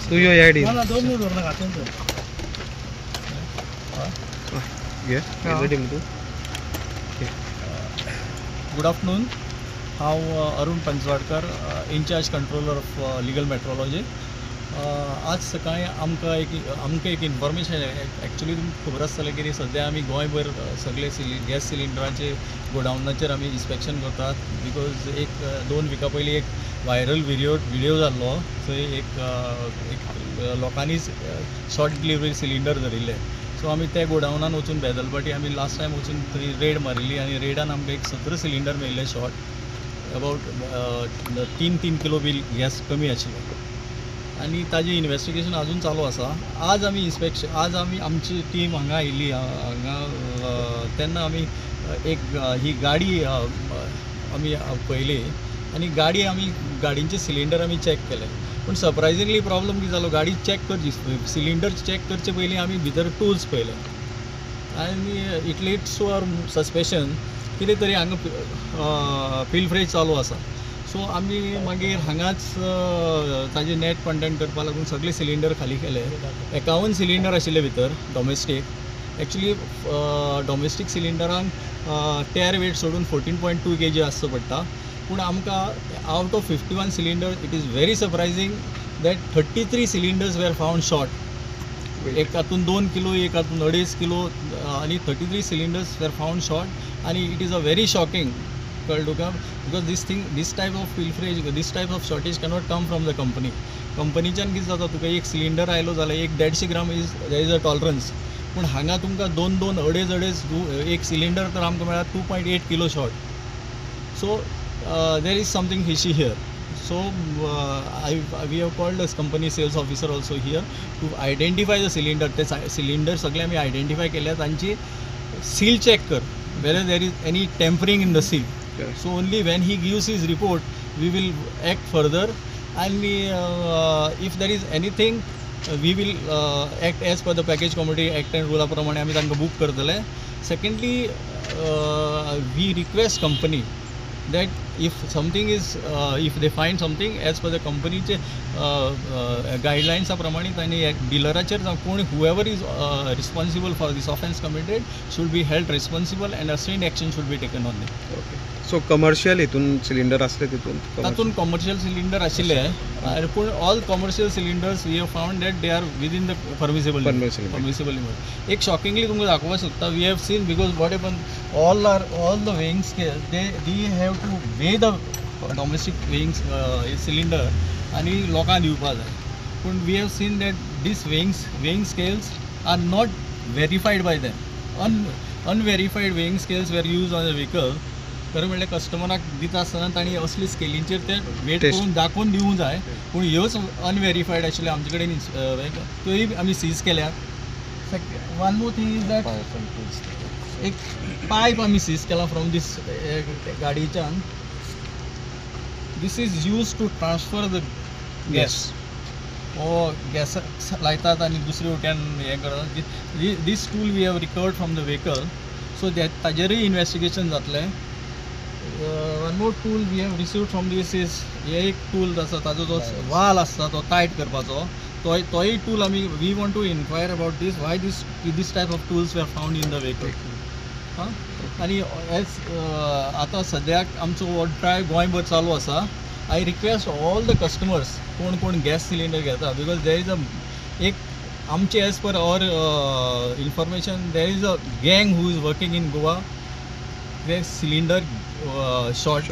तू यो ह्या सायडीन. Good afternoon. हांव Arun Panchwadkar, incharge controller of legal metrology. आज सकाळी आमकां एक इन्फॉर्मेशन, एक्चुली तुमकां खबर आसतलें की सद्या आमी गोंयभर सगळे गॅस सिलिंडराचे गोडावनाचेर आमी इन्स्पेक्शन करतात. Because एक 2 विका पयलीं एक व्हायरल व्हिडियो जाल्लो, थंय एक लोकांनीच शॉर्ट डिलिव्हरी सिलिंडर धरिल्ले. सो आमी त्या गोडावनान वचून बेदलपाटी आमी लास्ट टायम वचून थंय रेड मारिल्ली आनी रेडान आमकां एक 17 सिलिंडर मेळिल्ले शॉर्ट, अबावट 3-3 किलो बी गॅस कमी आशिल्लो आनी ताजें इन्वेस्टिगेशन अजून चालू आसा. आज आमी इन्स्पेक्शन, आज आमी आमची टीम हांगा आयिल्ली हांगा, तेन्ना आमी एक ही गाडी आमी पळयली आनी गाडी आमी गाडींचे सिलिंडर आमी चॅक केले. पूण सरप्रायझिंगली प्रॉब्लम कितें जालो, गाडी चॅक करची, सिलिंडर चॅक करचे पयलीं आमी भितर टूल्स पळयले आनी it leads to our suspicion कितें तरी हांगा पिलफ्रेज चालू आसा. सो आमी मागीर हांगाच ताजे नेट कंटेंट करपा लागून सगळे सिलिंडर खाली केले. 51 सिलिंडर आशिल्ले भितर डोमेस्टीक. एक्चुली डोमेस्टीक सिलिंडरांक टेर वेट सोडून 14.2 kg आसचो पडटा, पूण आमकां out of 51 cylinder it is very surprising that 33 cylinders were found short. एक हातून 2 किलो, एक हातून 2.5 किलो आनी 33 सिलिंडर्स वेर फावंड शॉर्ट. आनी it is a very shocking, कळ्ळें तुका, because this thing, this type of pilferage, this type of shortage cannot come from the company. कंपनीच्यान कितें जाता, तुका एक सिलिंडर आयलो जाल्यार एक 150 gram is there is a tolerance, पूण हांगा तुमकां 2-2, 2.5-2.5 एक सिलिंडर तर आमकां मेळ्ळा 2.8 kilo short. So there is something fishy here. So we have called as company sales officer also here to identify the cylinder. ते सिलिंडर सगळे आमी आयडेंटिफाय केल्या, तांची सील चॅक कर whether there is any tampering in the seal. So only when he gives his report we will act further, and if there is anything we will act as per the package commodity act and rule प्रमाणे आमी तांकां book करतले. Secondly, we request company that if something is if they find something as per the कंपनीचे गायडलायन्सा प्रमाणे तांणी डिलराचेर जावं कोण whoever is responsible for this offence committed should be held responsible and a strict action should be taken on them. Okay, so commercial हितून cylinder आसले तितून, तातूंत commercial cylinder आशिल्ले, पूण all commercial cylinders we have found that they are within the permissible limit. एक shockingly तुमकां दाखोवपाक सोदता, we have seen because what happen, all are all the weighing scale they have to weigh the domestic weighing cylinder आनी लोकांक दिवपा जाय, पूण we have seen that this weighing scales are not verified by them. Unverified weighing scales were use on the vehicle. खरें म्हणल्यार कस्टमराक दिता आसतना तांणी असली स्केलींचेर ते वेट करून दाखोवन दिवंक जाय, पूण ह्योच अनवेरीफायड आशिल्ल्यो आमचे कडेन त्योय आमी सीज केल्या. One more thing is that एक पायप आमी सीज केला फ्रॉम दीस गाडयेच्यान. This is use to transfer the gas. हो गॅस लायतात आनी दुसरे वट्यान हें करतात. This tool we have recovered from the vehicle, so that ताजेरूय investigation जातलें. One more tool we have received from this is, हे एक टूल आसा ताजो जो वाल आसता तो टायट करपाचो, तोय टूल आमी we want to inquire about this, why this type of tools were found in the vehicle. हां, आनी एज आतां सद्याक आमचो हो ड्रायव गोंयभर चालू आसा. I request all the customers कोण कोण गॅस सिलिंडर घेता, because there is a एक आमचे as per our information there is a gang who is working in Goa. ते सिलिंडर शॉर्ट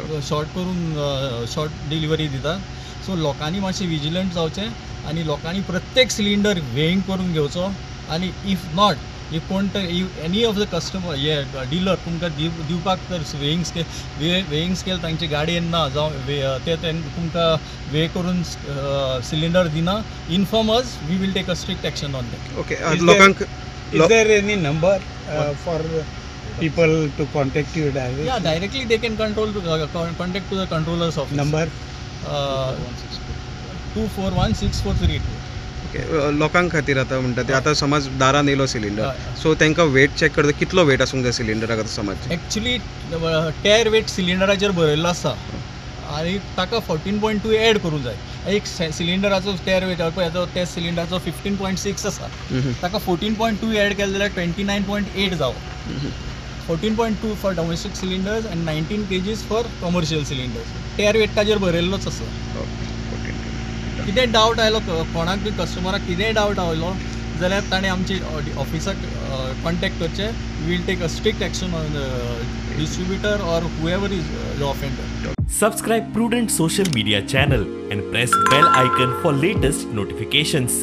करून शॉर्ट डिलिव्हरी दितात. सो लोकांनी मातशें विजिलंट जावचें आनी लोकांनी प्रत्येक सिलिंडर वेईंग करून घेवचो. आनी if not, if कोण तर एनी ऑफ the customer हे डिलर तुमकां दिवपाक तर वेईंग स्केल तांचे गाडयेन ना जावं ते तुमकां वे करून सिलिंडर दिना, inform us, we will take a strict action on that. Okay, लोकांक is there any number for people to contact you directly? Yeah, directly they can contact to the controller's office. Number 2416432. Okay, लोकांक खातीर आतां म्हणटा ते आतां समज दारान येयलो सिलिंडर, सो तांकां वेट चॅक करता, कितलो वेट आसूंक जाय सिलिंडराक आतां समज? एक्चुली टेर वेट सिलिंडराचेर बरयल्लो आसा. आनी ताका 14.2 एड करूंक जाय. एक सिलिंडराचो टेर वेट पळय, त्या सिलिंडराचो 15.6 आसा, ताका 14.2 एड केलें जाल्यार 29.8 जावो. 14.2 for domestic cylinders and 19 kgs for commercial cylinders. Tare weight ताजेर बरयल्लोच आसा. कितें डावट आयलो कोणाक बी कस्टमराक, कितेंय डावट आयलो जाल्यार ताणें आमचे ऑफिसाक कॉन्टेक्ट करचें. We will take a strict action on the distributor or whoever is the offender. Subscribe Prudent Social Media channel and press bell icon for latest notifications.